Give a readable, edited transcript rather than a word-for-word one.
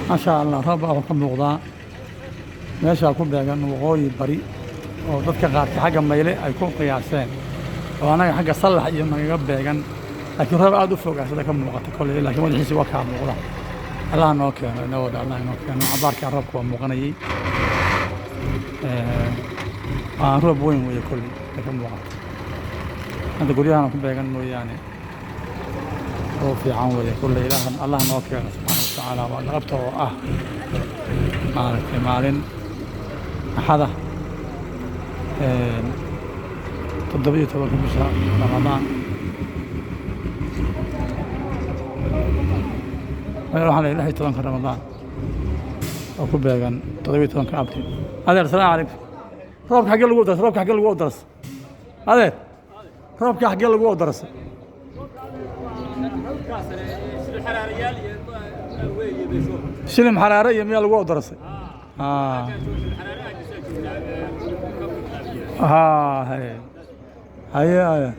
Maasha Allah, roob baa wuxuu ka muuqdaa meeshaa ku beegan waqooyi bari, oo dadka qaarkii xagga Mayle ay ku qiyaaseen, oo annaga xagga Sallax iyo nagaga beegan, laakiin roob aad u fog ah sida ka muuqata kolley, laakiin madaxiisa waa kaa muuqda. Allah noo keeno inawada, Allah noo keeno. Cabaarkaa roobka waa muuqanayay. Waa roob weyn weeye kolley ay ka muuqata. Hadda guryahana ku beegan mooyaane, roob fiican weeye kolley. Ilaah, Allah noo keeno subxaana watacaala. Waa galabta oo ah maaragtay maalin Axada, 17-ka bisha Ramadaan. Waxaan leeyahay 16-ka Ramadaan oo ku beegan 17-ka Abril. Adeer, asalaamu calaykum. Roobka xaggee lagu daras? Roobka xaggee lagu daras, adeer? Roobka xaggee lagu darasay? Shilim xaraare iyo miyaa lagu odarasay? Ha, haye haye haye.